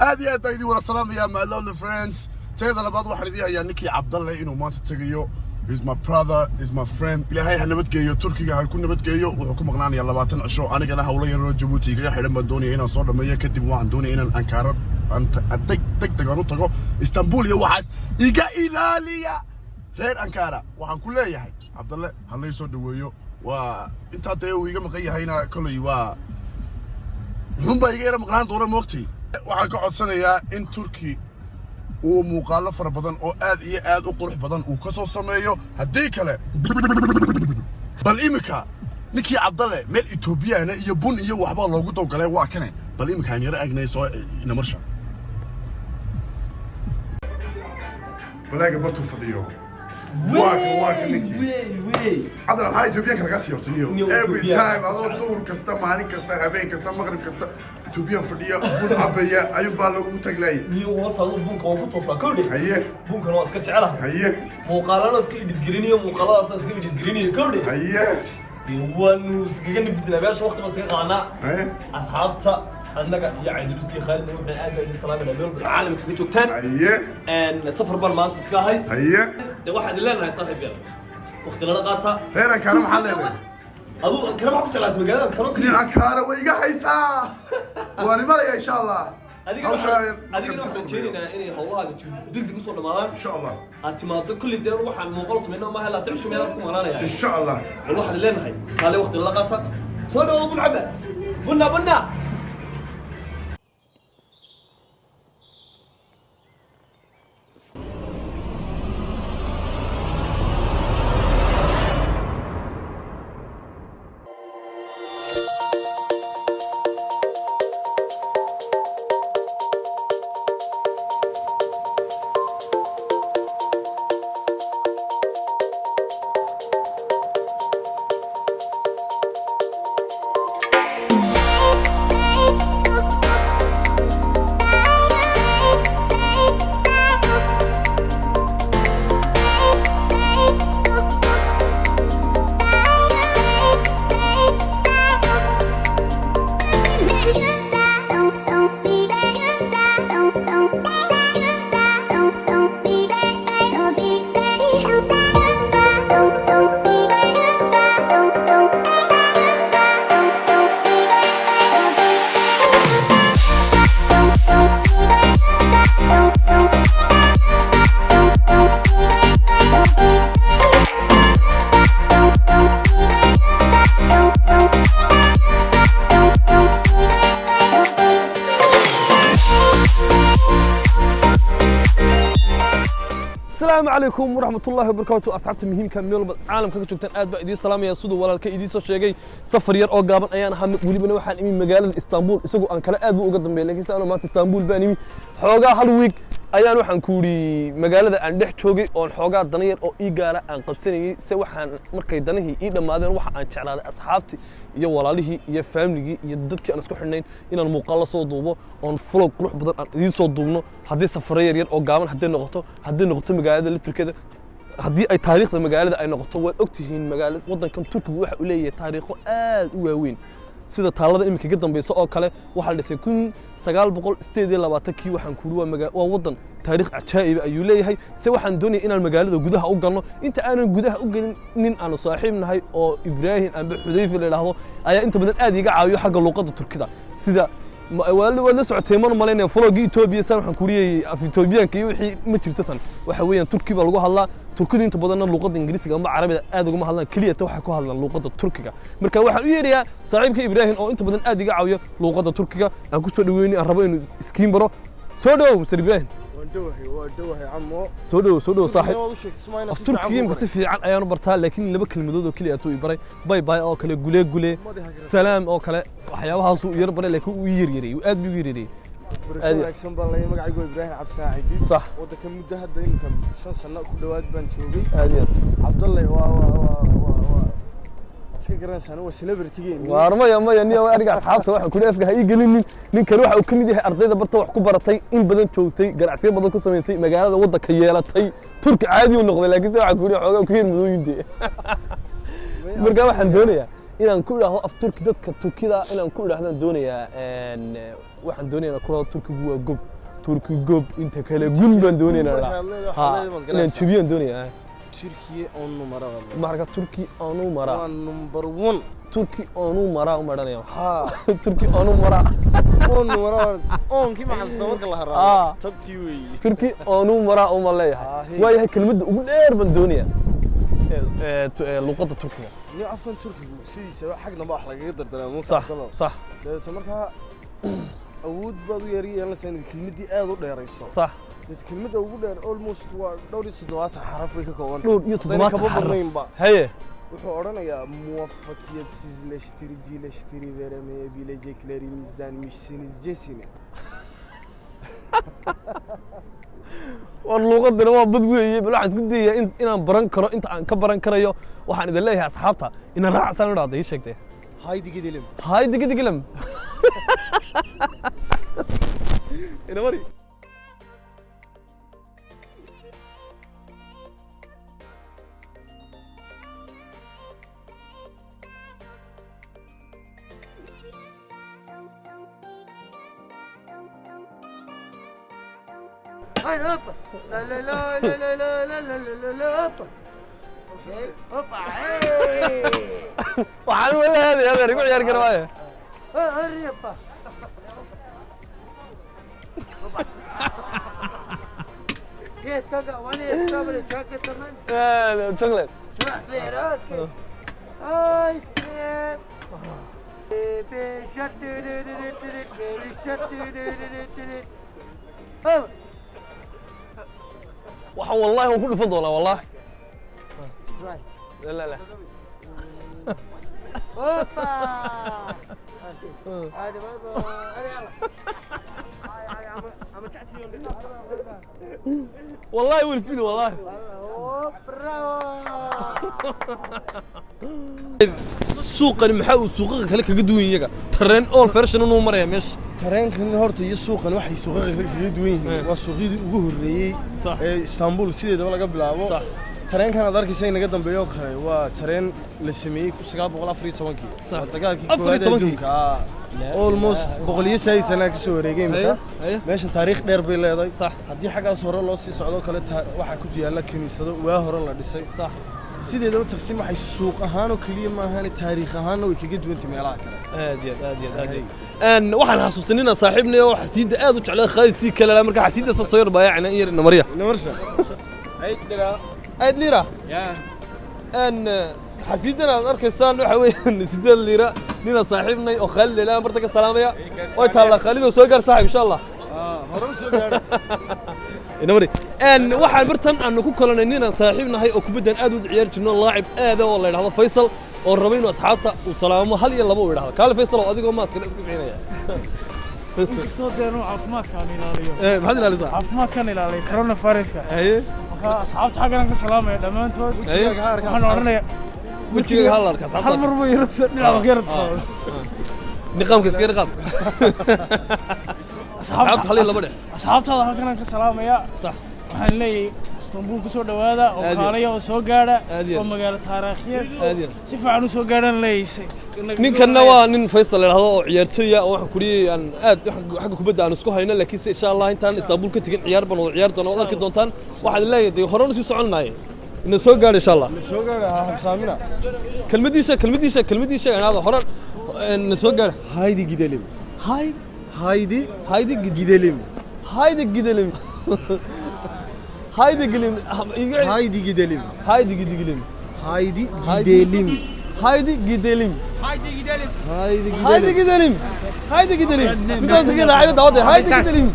Aad iyo aad baan idin wada salaamayaa, my lovely friends. Teeda labaad, waxaan idiin hayaa ninkii Cabdalle inuu maanta tegayo. He's my brother, is my friend. Ilaahay ha nabadgeeyo, Turkiga ha ku nabadgeeyo. Wuxuu ku maqnaanayaa 20 cisho. Anigana hawlo yaroo Jabuuti igaga xidhan baan doonaya inaan soo dhammeeyo. Kadib waxaan doonaya inaan Ankaaro deg deg deg aan u tago Istanbul iyo waxaas. Iga ilaaliya reer Ankara. Waxaan ku leeyahay, Cabdalle ha lay soo dhaweeyo. Waa intaa dee uu iga maqan yahayna, kolley waa wuxuunbaa iga yara maqnaan doona, moogtay. Waxaan ka codsanayaa in Turki uu muuqaallo fara badan oo aad iyo aad u qurux badan uu ka soo sameeyo. Haddii kale, bal imika ninkii Cabdalle meel Etoobiyana iyo bun iyo waxbaa loogu dawgalay. Waa kane, bal imika aan yaro egnay. Soo inamarsha balaaga bartuu fadhiyo. Waa kan ninkii Cabdalle. Maxaa Etoobiyaanka lagaa sii horta niyo? Every time adoo duhur kasta, maalin kasta, habeen kasta, maqrib kasta Etoobiyan fadhiya, bun cabaya ayuunbaa lagu taglayay. Niyo, horta aduu bunka waan ku toosaa, kowdhe. Haye. Bunkana waa iska jecelahay. Haye. Muuqaalana iska editgarinayo, muuqaaladaasna iska editgarinayo, kowdhe. Haye. Dee waanu iskaga nafisnaa meesha, waqti baan iskaga qaadanaa. Haye. Asxaabta, annaga iyo Caydiruus iyo Khaalidna waxaan aad baa idin salaamayna meel walba caalamka kaga joogtaan. Haye. Safar baan maanta iska ahay. Haye. Dee waxaan idin leenahay, saaxiib yaal, waqti lala qaata. Reer Ankaara maxaa leedahay? Aduu Ankara maxaa ku jeclaatay? Magaalada Ankara oo Nin keliya. Ankaara way iga haysaa, waan imanaya insha Allah. Adigana Hawshaa adigana waxaan rajeynaynaa inay howlahaaga degdeg usoo dhamaadaan, insha Allah. Aad timaado kulli. Dee waxaan muuqaal sameynaa maaha, 20 cisho meelaad isku maqnaanaya. Insha Allah. Bal waxaad leenahay, kaale waqti lala qaata. Soo dhawaada, bun caba, bunna bunna. Asalaamu calaykum waraxmatullaahi wabarakaatu. Asxaabta muhiimka, meel walba caalamka ka joogtaan, aad baa idiin salaamaya. Siduu walaalka idiin soo sheegay, safar yar oo gaaban ayaan ahaa. Welibana waxaan imi magaalada Istanbul. Isagoo aan kale aad buu uga dambeeyay, laakiin si anuu maanta Istanbul baan imi. Xoogaa hal week ayaan waxaan ku yidhi magaalada aan dhex joogay, oon xoogaa dana yar oo ii gaara aan qabsanayay. Se waxaan markay danihii ii dhammaadeen, waxa aan jeclaaday asxaabtii iyo walaalihii iyo faamiligii iyo dadkii aan isku xidhnayn inaan muuqaal la soo duubo, oon vlog qurux badan aan idiin soo duubno. Haddii safaro yar yar oo gaaban hadday noqoto, hadday noqoto magaalada laftirkeeda, haddii ay taariikhda magaalada ay noqoto. Waad ogtihiin, magaalada waddankan Turkigu waxa uu leeyahay taariikho aad u waaweyn, sida taalada iminka ka dambaysa oo kale. Waxaa la dhisay 1928-kii. Waxaan kuuri waa waddan taariikh cajaa'iba ayuu leeyahay. Se waxaan doonaya inaan magaalada gudaha u galno. Inta aanan gudaha u gelin, nin aanu saaxiib nahay oo Ibraahim amba Xudayfa la idhaahdo ayaa inta badan aad iiga caawiyo xagga luuqadda Turkida. Sida waad la socotay, man malaynaya vlogii Etoobiya san waxaan kuriyay af Etoobiyaanka iyo wixii ma jirto. Tan waxa weeyaan Turki baa lagu hadlaa. Turkidu inta badanna luuqadda Ingiriisiga ama Carabiga aad uguma hadlaan, keliya ta waxay ku hadlaan luuqadda Turkiga. Marka waxaan u yeerayaa saaxiibka Ibraahim oo inta badan aad iga caawiyo luuqadda Turkiga. Aan ku soo dhaweynay, aan rabo inuu iskiin baro. Soo dhawow, Mr Ibraahim. Waan dhowahay, waa dhowahay, camo. Soo dhawow, soo dhawow, saaxiib. Waad u sheegtay, Ismail, Af Turkiga imka si fiican ayaan u bartaa, laakiin laba kelmadood oo keliya atuu i baray: bye bye oo kale, güle güle, salaam oo kale. Waxyaabahaasuu yar baray, laakiin uu yaryarayey, aad buu u yaryarayey. Barasho wanaagsan baan leeyahay. Magacaygu waa Ibraahim Cabsaacidiid. Waddanka muddo hadda iminka 5 sano ku dhowaad baan joogay. Aad iyo aad. Cabdalle waa iska garanaysaan, waa celebrity-geeni. Waar maya maya, niyo aniga asxaabta waxaan kuli afka ha ii gelinin. Ninkan waxa uu ka mid yahay ardayda barta wax ku baratay, in badan joogtay, ganacsiyo badan ku samaysay magaalada, waddanka yeelatay. Turki caadi uu noqday, laakiin se waxaan kuli xoogaa ku yar madooyin dee. Marka waxaan doonayaa Inaan ku idhaahdo af Turki dadka Turkida, inaan ku idhaahdaan doonayaa. Waxaan doonayaa inaan ku idhaahdo Turkigu waa gob, Turki gob, inta kale gun baan doonayaa inaan Markaad idhaahdo. leedahay, Ha, waxaad leedahay, waad inaan garanaysaa. jebiyaan doonayaa. Türkiye on numara vallahi. Marka Turki aanu maraa. Waa number one. Turki aanu maraa uma odhanaya. Ha. Turki aanu maraa. On numara. Onkii ma xasuusta marka la Ah. haraado. Tabtii weeye. Turki aanu maraa uma leeyahay. Ah, hey. Waayahay, kelmadda ugu dheer baan doonayaa ee luqadda Turkiga. Ni afkan Turkigu sidiisaba xag dambe wax lagaga dardaraa muusa. Sax sax. Dabeeto markaa awood baad u yar yeelanaysaa inaad kelmaddii aad u dheerayso. Sax. Dabeeto kelmadda ugu dheer almost waa 74 xaraf bay ka kooban. Dhowr iyo Haddayna toddobaatan kaba xaraf. badnaynba. Haye. Wuxuu odhanayaa muvaffakiyetsizleştiricileştiri veremeyebileceklerimizdenmişsinizcesine. War luuqadana waa bad weeye. Bal waxaan isku dayayaa inaan baran karo inta aan ka baran karayo. Waxaan idin leeyahay asxaabta inaan raacsaan idhaahda ii sheegtay. Haydi gidelim. Haydi gidigilim. Inamari. Ay, hoppa. La la la la la la la la la la hoppa. Okay, hoppa. Hey. Waxaan walahaday adeer igu ciyaar kara waaye. Hurry hoppa. Yes, kaka, one is strawberry chocolate, man. Chocolate. Chocolate, okay. Ice cream. Baby shark, do do do do do do, baby shark, do do do do do do. Oh. Waxaan wallahi waan ku dhufan doonaa wallahi. Right. La la. Hoppa. Hadi bye bye. Hadi yalla. Wallahi wilfil wallahi. Hop, bravo. Suuqani maxaa uu suuqaqa kale kaga duwan iyaga? Tareen all version inuu maraya meesha. Tareenkan horta iyo suuqan waxay suuqaqa kale kaga duwan yihiin waa suuqyadii ugu horreeyey ee Istanbul sideedaba laga bilaabo. Tareenkan aad arkaysa inaga dambeeyo oo kale waa tareen la sameeyey 1914-kii. Waa dagaalkii Afar iyo koowaad ee tobankii? adduunka. Almost 100 iyo sanaa kasoo wareegay imika. Haye. Meeshan taariikh dheer bay leedahay. Haddii xaggaas hore loo sii socdo kale waxaa ku yaalla kiniisado waa hore la dhisay. Sideedaba Taksim waxay suuq ahaan oo keliya maahan, taariikh ahaanna way kaga duwantay meelaha kale. Aad iyo aad, aad iyo aad, aad iyo aad. Waxaan xasuustay ninaan saaxiibnay oo xasiidda aad u jeclaa, Khaalid sii kale laa. Marka xasiidda sa soo yar baayacna in yar ina mariya. Nawarsha. Ayd lira. Xasiidan aad arkaysaan waxa weeyaan 8 liira. Ninaan saaxiibnay oo Khaalid ilaa barta ka salaamaya way taallaa. Khaalid oo soo gaar saaxiib, insha Allah. Hore u soo gaadhay. Inamari. Waxaan bartan aanu ku kulanay ninaan saaxiib nahay oo kubaddan aad u ciyaari jirno, laacib aada oo la yidhahdo Faysal, oo raba inuu asxaabta uu salaamo, hal iyo laba uu yidhahdo. Kaale Faysal oo adigoo maaskana iska bixinaya. Inkastoo dee anuu caafimaadkaan ilaaliyo. Maxaad ilaalisaa? Caafimaadkaan ilaaliyo coronaviruska. Haye. Marka asxaabta xaggan ka salaamaya dhammaantood. Haye. Waxaan odhanayaa Wejigaaga hal arka asxaabta. Hal mar buu yara dhinaca ka yara tusaale. Niqaamka iska niqaam. Asxaabta hal iyo laba dhex. Asxaabtaada halkan ka salaamaya. Sax. Waxaan leeyahay Istanbul ku soo dhawaada oo Aad iyo kaalaya oo soo gaadha Aad iyo oo magaalo taariikhiyeed Aad iyo si fiican u soo gaadhaan leeyahay. Ninkanna waa nin Faysal la yidhahdo oo ciyaartooy ah, oo waxaan kuriyey aan aad xagga kubadda aan isku hayno, laakiinse insha Allah intaan Istanbul ka tegin ciyaar baan wada ciyaar doona, waad arki doontaan. Waxaan leeyahay dee horena sii soconnaye ina soo gaadho insha Allah. Soo gaadha ha habsaamina. Kelmadiisa, kelmadiisa, kelmadiisa inaada hore na soo gaadha. Haydi gidelim. Hay. Haydi. Haydi. Gidelim. Haydi gidelim, haydi gidelim. Haydi gidelim. Haydi gidelim. Haydi Haydi. gidelim. Haydi gidelim. Haydi gidelim. Haydi gidelim, haydi gidelim. Bir daha sakın raacay dawada. Haydi gidelim.